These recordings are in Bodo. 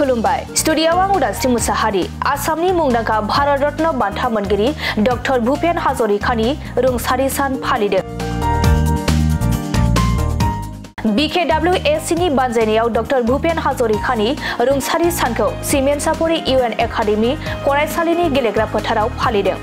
खुलुमबाय स्टुडियोआव आं उदांस्रि मुसाहारि आसामनि मुंदांखा भारत रत्न बान्था मोनगिरि डॉक्टर भूपेन हाजरिकानि रुंसारि सान फालिदों। BKWSC नि बानजायनायाव डॉक्टर भूपेन हाजरिकानि रुंसारि सानखौ सिमेन्सापुरी UN एकाडेमी फरायसालिनि गेलेग्रा फोथाराव फालिदों।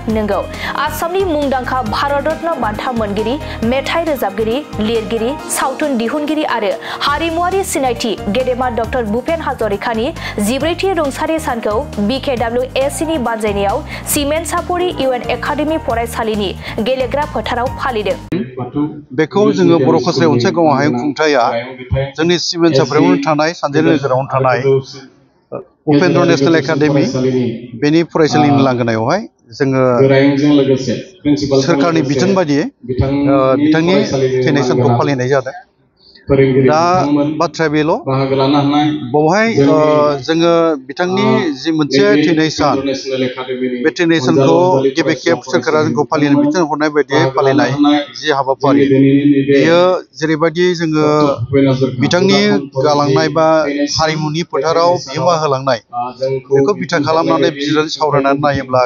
नंगौ आसामनि मुंदांखा भारत रत्न बान्था मोनगिरि मेथाइ रोजाबगिरि लिरगिरि सावथुन दिहुनगिरि आरो हारिमुआरि सिनायथि गेदेमा डॉक्टर भूपेन हाजरिकानि 14थि रुंसारि सानखौ BKWSC नि बानजायनायाव सिमेन्सापुरी UN एकाडेमी फरायसालिनि गेलेग्रा फोथाराव फालिदों। बेखौ जोङो बर' खसारि अनसाइ गावहाय खुंथाया जोंनि सिमेन्सापुरियावनो थानाय सानजेर नोगोरावनो थानाय उपेन्द्र नेशनेल एकाडेमी बेनि फरायसालिनि लांगोनायावहाय जोङो सोरखारनि बिथोन बायदियै बिथांनि थैनाय सानखौ फालिनाय जादों। दा बाथ्राया बेल' बेवहाय जोङो बिथांनि जि मोनसे थैनाय सान बे थैनाय सानखौ गिबि खेब सोरखारा जोंखौ फालिनो बिथोन हरनाय बायदियै फालिनाय जि हाबाफारि बेयो जेरैबायदि जोङो बिथांनि गालांनाय बा हारिमुनि फोथाराव बिहोमा होलांनाय बेखौ बिथा खालामनानै बिजिरनानै सावरायनानै नायोब्ला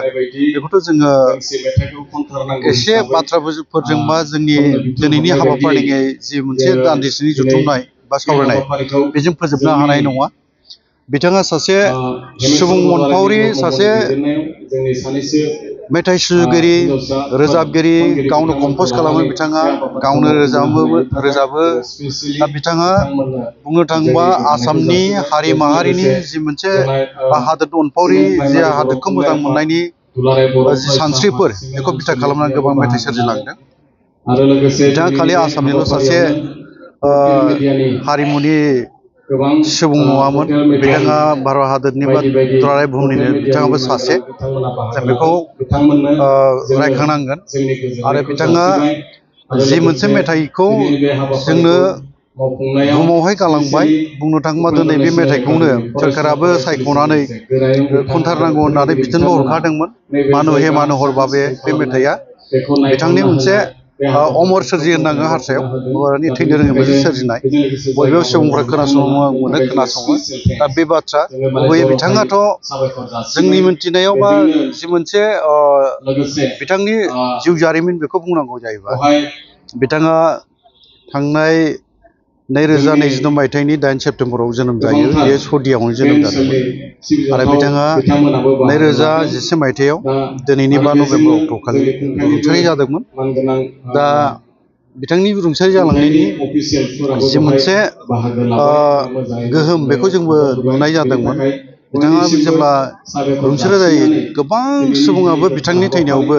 बेखौथ' जोङो एसे बाथ्राफोरजों बा जोंनि दिनैनि हाबाफारिनि जि मोनसे दान्दिसेनि जुथुमनाय बा सावरायनाय बेजों फोजोबनो हानाय नङा। बिथाङा सासे सुबुं मोनफावरि सासे मेथाइ सुजुगिरि रोजाबगिरि गावनो कम्प'ज खालामो बिथाङा गावनो रोजाबो दा बिथाङा बुंनो थाङोबा आसामनि हारि माहारिनि जि मोनसे हादोर अनफावरि जि हादोरखौ मोजां मोननायनि जि सानस्रिफोर बेखौ बिथा खालामनानै गोबां मेथाइ सोरजिलांदों। बिथाङा खालि आसामनिल' सासे हारिमुनि सुबुं नङामोन, बिथाङा भारत हादरनि बा दुलाराय बुहुमनिनो बिथाङाबो सासे जों बेखौ रायखांनांगोन। आरो बिथाङा जि मोनसे मेथाइखौ जोंनो बुहुमावहाय गालांबाय बुंनो थाङोबा दिनै बे मेथाइखौनो सोरखाराबो सायख'नानै खनथारनांगौ होननानै बिथोनबो हरखादोंमोन। मानु हे मानुहर बाबे बे मेथाइआ बिथांनि मोनसे अमर सोरजि होननाङो हारसायाव थैनो रोङै मोनसे सोरजिनाय बयबो सुबुंफ्रा खोनासङो दा बे बाथ्रा गुबैयै बिथाङाथ' जोंनि मिन्थिनायाव बा जि मोनसे बिथांनि जिउ जारिमिन बेखौ बुंनांगौ जायोबा बिथाङा थांनाय 2022 मायथाइनि 8 सेप्तेम्बराव जोनोम जायो। बे सदियावनो जोनोम जादोंमोन आरो बिथाङा 2011 मायथाइयाव दिनैनि 5 नभेम्बर अक्ट'खालि रुंसारि जादोंमोन। दा बिथांनि रुंसारि जालांनायनि जि मोनसे गोहोम बेखौ जोंबो नुनाय जादोंमोन। बिथाङा जेब्ला रुंसारि जायो गोबां सुबुङाबो बिथांनि थैनायावबो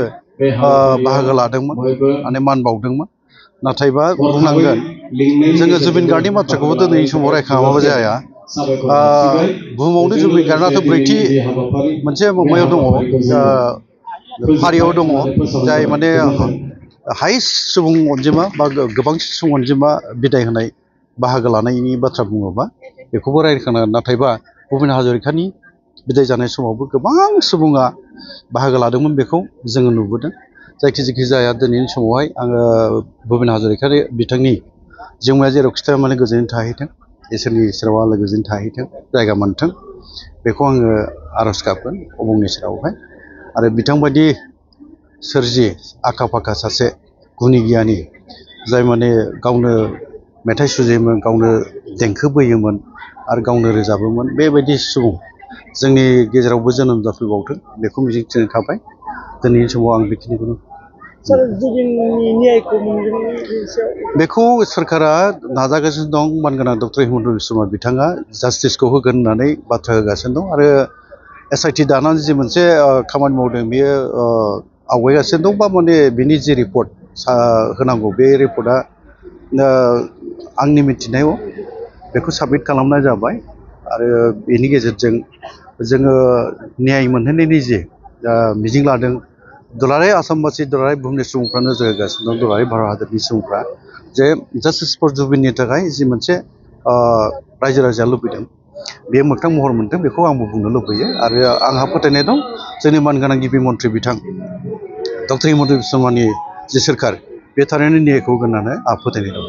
बाहागो लादोंमोन माने मान बावदोंमोन। नाथायबा बुंनांगोन जोङो जुबिन गार्गनि बाथ्राखौबो दिनैनि समाव रायखाङाबाबो जाया। बुहुमावनो जुबिन गार्गआथ' 4थि मोनसे माबायाव दङ फारियाव दङ जाय माने हाइस्ट सुबुं अनजिमा बा गोबां सुबुं अनजिमा बिदाय होनाय बाहागो लानायनि बाथ्रा बुङोबा बेखौबो रायखांनांगोन। नाथायबा भुपेन हाजरिकानि बिदाय जानाय समावबो गोबां सुबुङा बाहागो लादोंमोन बेखौ जोङो नुबोदों। जायखि जाया दिनैनि समावहाय आङो भुपेन हाजरिकानि बिथांनि जिउमाया जेरावखि थाया माने गोजोनै थाहैथों, इसोरनि सेराव आलो गोजोनै थाहैथों, जायगा मोनथों बेखौ आङो आर'ज गाबगोन अबंनि सेरावहाय। आरो बिथांबायदि सोरजि आखा फाखा सासे गुनि गियानि जाय माने गावनो मेथाइ सुजुयोमोन गावनो देंखो बोयोमोन आरो गावनो रोजाबोमोन बेबायदि सुबुं जोंनि गेजेरावबो जोनोम जाफैबावथों बेखौ मिजिंथिनाय थाबाय। दिनैनि समाव आं बेखिनिखौनो बेखौ सोरखारा नाजागासिनो दं। मानगोनां डक्टर हिमन्त बिश्व शर्मा बिथाङा जास्टिसखौ होगोन होननानै बाथ्रा होगासिनो दं आरो SIT दानानै जि मोनसे खामानि मावदों बेयो आवगायगासिनो दं बा माने बिनि जि रिपर्ट होनांगौ बे रिपर्टआ आंनि मिथिनायाव बेखौ साबमिट खालामनाय जाबाय आरो बेनि गेजेरजों जोङो न्याय मोनहोनायनि जि मिजिं लादों दुलाराय आसामबासि दुलाराय बुहुमनि सुबुंफ्रा नोजोर होगासिनो दं दुलाराय भारत हादरनि सुबुंफ्रा जे जास्टिस फर जुबिननि थाखाय जि मोनसे रायजो राजाया लुबैदों बेयो मोगथां महर मोनदों बेखौ आंबो बुंनो लुबैयो। आरो आंहा फोथायनाय दं जोंनि मानगोनां गिबि मन्थ्रि बिथां डक्टर हिमन्त बिश्व शर्मानि जि सोरखार बे थारैनो न्यायखौ होगोन होननानै आंहा फोथायनाय दं।